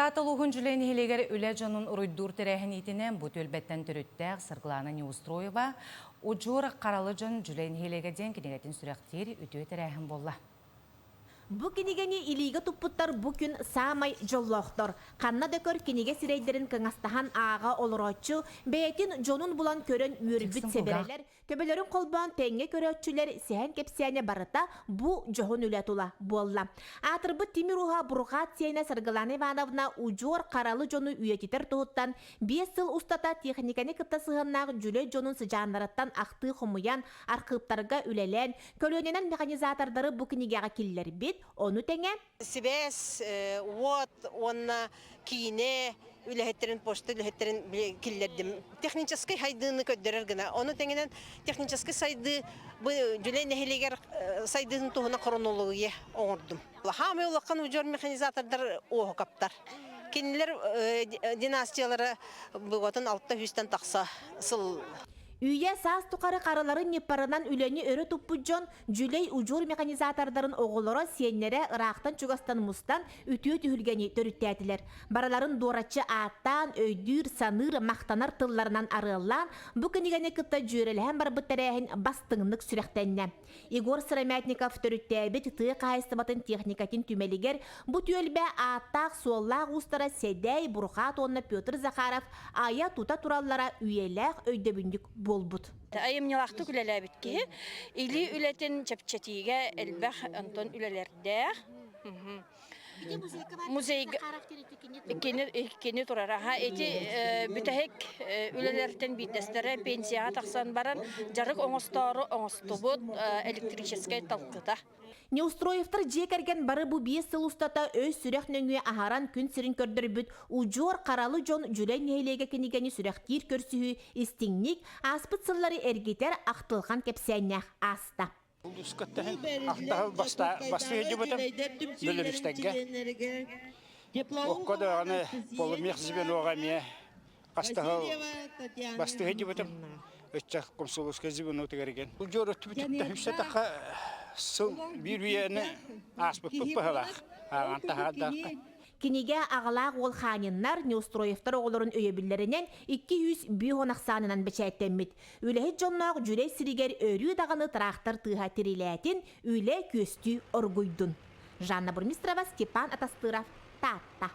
Таатта улууһун Дьүлэй нэһилиэгэр үлэ дьонун уруйдуур тэрээһин иитинэн бу түөлбэттэн төрүттээх Саргылаана Неустроева Удьуор харалы дьон Дьүлэй нэһилиэгэ диэн кинигэтин сүрэхтиир үтүө тэрээһин буолла. Бу кинигэни илиигэ туппуттар бу күн саамай дьоллоохтор. Ханна да көр кинигэ сирэйдэрин кыҥастаһан ааҕа олорооччу, бэйэтин дьонун булан көрөн үөрбүт Тиксин кулгаах сэбэрэлэр, Төбөлөрүн холбоон тэҥҥэ көрөөччүлэр сэһэн кэпсээнэ барыта бу дьоһун үлэ тула буолла. Аатырбыт тимир ууһа Бурхаат сиэнэ Саргылана Ивановна удьуор харалы дьону үйэтитэр туһуттан 5 сыл устата техниканы кытта сыһыаннаах дьүлэй дьонун сыдьааннарыттан ахтыы хомуйан, архыыптарга үлэлээн, көлүөнэнэн механизатордары бу кинигэҕэ киллэрбит, ону тэҥэ Сибээс, уот уонна киинэ үлэһиттэрин, почта үлэһиттэрин киллэрдим. Техническэй сайдыыны көрдөрөр гына. Ону тэҥинэн техническэй сайдыы бу Дьүлэй нэһилиэгэр сайдыытын туһунан хронология оҥордум. Хаамай улахан удьуор механизатордар уоһукаптар. Кинилэр династиялара быгатын 600-тэн тахса сыл. Үйэ саас тухары харыларын ньыппарынан үлэни өрө туппут дьон Дьүлэй удьуор механизатордарын оҕолоро, сиэннэрэ ыраахтан-чугастан мустан үтүө түһүлгэни төрүттээтилэр. Барыларын дуораччы ааттаан, өйдүүр, саныыр, махтанар тылларынан арыаллаан, бу кинигэни кытта дьүөрэлэһэн барбыт тэрээһин бастыҥнык сүрэхтэннэ. Егор Сыромятников төрүттээбит тыа хаһаайыстыбатын техникатын түмэлигэр бу түөлбэ ааттаах-суоллаах уустара Сэдэй, Бурхаат уонна Петр Захаров айа-тута тураллара үйэлээх өйдөбүнньүк буолбут. Айымньылаахтык үлэлээбит киһи илии үлэтин чэпчэтиигэ элбэх онтон үлэлэрдээх. Музейга кини кини турар. Аха ити бүтэһик үлэлэртэн биирдэстэрэ пенсияҕа тахсан баран дьарык оҥостоору оҥостубут электрическэй талкыта. Неустроевтар дьиэ кэргэн бары бу 5 сыл устата өй-сүрэх нөҥүө аһаран күн сирин көрдөрбүт удьуор харалы дьон Дьүлэй нэһилиэгэ кинигэни сүрэхтиир көрсүһүү истиҥник, ааспыт сыллары эргитэр ахтылҕан кэпсээннээх ааста. Улууска ахтаһыл бастыы сылдьыбытым Бөлөрүстэргэ. Окко даҕаны полумех звеноҕа эмиэ хастаһыл бастыы сылдьыбытым. Ыччат комсомольскай звенотугар игэн. Удьуор өттүбүтүттэн үсэ таха сыл биир үйэни ааспыппыт быһалаах. Ааҕан таһаардаахха. Кинигэ аҕалаах уол Ханиннар, Неустроевтар оҕолорун өйөбүллэринэн 205 ахсаанынан бэчээттэммит. Үлэһит дьонноох Дьүлэй сиригэр өрүү даҕаны тыраахтар тыаһа тирилээтин, үлэ күөстүү оргуйдун. Жанна Бурмистрова, Степан Атастыров, Таатта.